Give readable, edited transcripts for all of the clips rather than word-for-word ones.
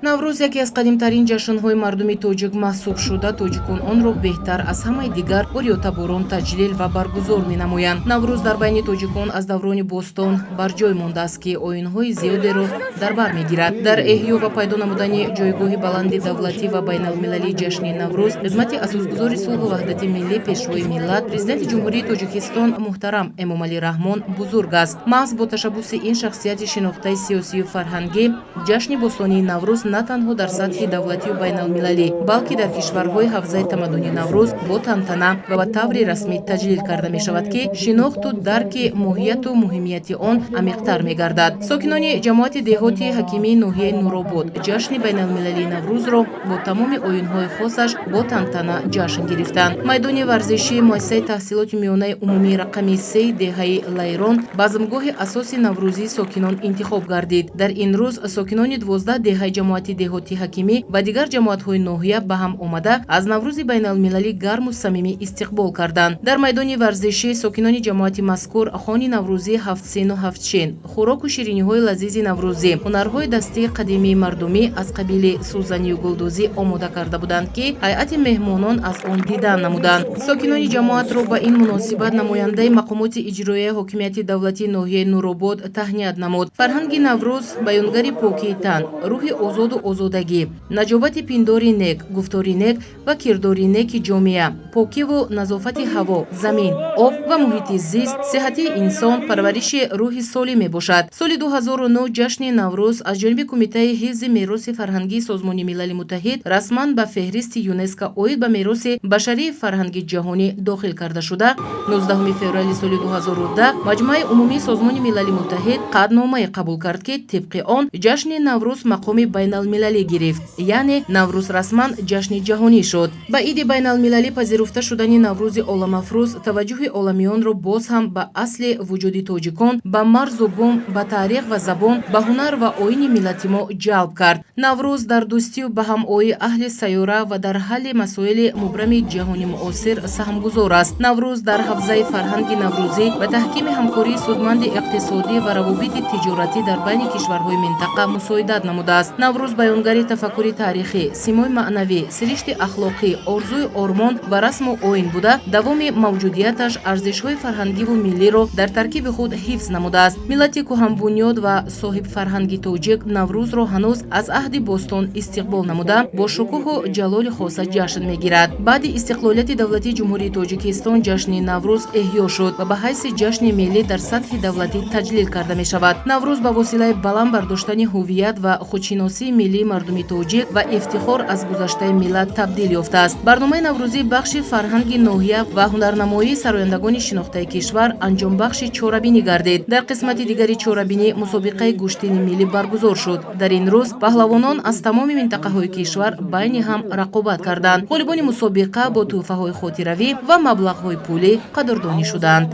Наврӯз яке аз қадимтарин ҷашнҳои мардуми тоҷик маҳсуб шуда, тоҷикон онро беҳтар аз ҳамаи дигар ориётаборон таҷлил ва баргузор менамоянд. Наврӯз дар байни тоҷикон аз даврони бостон бар ҷой мондааст, ки оинҳои зиёдеро дар бар мегирад. Дар эҳё ва пайдо намудани ҷойгоҳи баланди давлатӣ ва байналмилалии ҷашни Наврӯз хизмати асосгузори сулҳу ваҳдати миллӣ, Пешвои миллат, Президенти Ҷумҳурии Тоҷикистон муҳтарам Эмомалӣ Раҳмон бузург аст. Маҳз бо ташаббуси ин шахсияти шинохтаи сиёсию фарҳангӣ ҷашни бостонии Наврӯз на танҳо дар сатҳи давлатию байналмилалӣ, балки дар кишварҳои ҳавзаи тамаддуни Наврӯз бо тантана ва ба таври расмӣ таҷлил карда мешавад, ки шинохту дарки моҳияту муҳимияти он амиқтар мегардад. Сокинони ҷамоати деҳоти Ҳакимии ноҳияи Нуробод ҷашни байналмилалии Наврӯзро бо тамоми оинҳои хосаш бо тантана ҷашн гирифтанд. Майдони варзишии муассисаи таҳсилоти миёнаи умумии рақами 3 деҳаи Лайрон базмгоҳи асоси наврӯзии сокинон интихоб гардид. Дар ин рӯз сокинони 12 деҳаи ҷамоати деҳоти Ҳакимӣ ва дигар ҷамоатҳои ноҳия ба ҳам омада, аз Наврӯзи байналмилалӣ гарму самимӣ истиқбол карданд. Дар майдони варзишӣ сокинони ҷамоати мазкур хони наврӯзии ҳафтсину ҳафтшин, хӯроку шириниҳои лазизи наврӯзӣ, ҳунарҳои дастии қадимии мардумӣ аз қабили сӯзанию гулдӯзӣ омода карда буданд, ки ҳайати меҳмонон аз он дидан намуданд. Сокинони ҷамоатро ба ин муносибат намояндаи мақомоти иҷроияи ҳокимияти давлатии ноҳияи Нуробод таҳният намуд. Фарҳанги Наврӯз баёнгари покии тан, рӯҳи озоду озодагӣ, наҷобати пиндори нек, гуфтори нек ва кирдори неки ҷомеа, покиву назофати ҳаво, замин, об ва муҳити зист, сиҳатии инсон, парвариши рӯҳи солим мебошад. Соли 2009 ҷашни Наврӯз аз ҷониби Кумитаи ҳифзи мероси фарҳангии Созмони Милали Муттаҳид расман ба феҳристи ЮНЕСКО оид ба мероси башарии фарҳанги ҷаҳонӣ дохил карда шуда, 19 феврали соли 2010 Маҷмӯаи умумии Созмони Милали Муттаҳид қатъномае қабул кард, ки тибқи он ҷашни Наврӯз мақоми байналмилалӣ гирифт, яъне Наврӯз расман ҷашни ҷаҳонӣ шуд. Ба иди байналмилалӣ пазируфта шудани Наврӯзи оламафрӯз таваҷҷӯҳи оламиёнро боз ҳам ба асли вуҷуди тоҷикон, ба марзу бум, ба таърих ва забон, ба ҳунар ва оини миллати мо ҷалб кард. Наврӯз дар дӯстию баҳамоии аҳли сайёра ва дар ҳалли масоили мубрами ҷаҳони муосир саҳмгузор аст. Наврӯз дар ҳавзаи фарҳанги наврӯзӣ ба таҳкими ҳамкории судманди иқтисодӣ ва равобити тиҷоратӣ дар байни кишварҳои минтақа мусоидат намудааст. Наврӯз баёнгари тафаккури таърихӣ, симои маънавӣ, сиришти ахлоқӣ, орзую ормон ва расму оин буда, давоми мавҷудияташ арзишҳои фарҳангиву миллиро дар таркиби худ ҳифз намудааст. Миллати кӯҳанбунёд ва соҳибфарҳанги тоҷик Наврӯзро ҳанӯз аз аҳди бостон истиқбол намуда, бо шукӯҳу ҷалоли хоса ҷашн мегирад. Баъди истиқлолияти давлатии Ҷумҳурии Тоҷикистон ҷашни Наврӯз эҳё шуд ва ба ҳайси ҷашни миллӣ дар сатҳи давлатӣ таҷлил карда мешавад. Наврӯз ба восилаи баланд бардоштани ҳувият ва худшиносии миллии мардуми тоҷик ва ифтихор аз гузаштаи миллат табдил ёфтааст. Барномаи наврӯзӣ бахши фарҳанги ноҳия ва ҳунарнамоии сарояндагони шинохтаи кишвар анҷомбахши чорабинӣ гардид. Дар қисмати дигари чорабинӣ мусобиқаи гӯштини миллӣ баргузор шуд. Дар ин рӯз паҳлавонон аз тамоми минтақаҳои кишвар байни ҳам рақобат карданд. Ғолибони мусобиқа бо тӯҳфаҳои хотиравӣ ва маблағҳои пулӣ қадрдонӣ шуданд.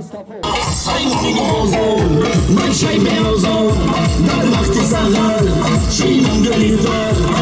Ман шай меозор дар вақти саҳар чинам гулитар.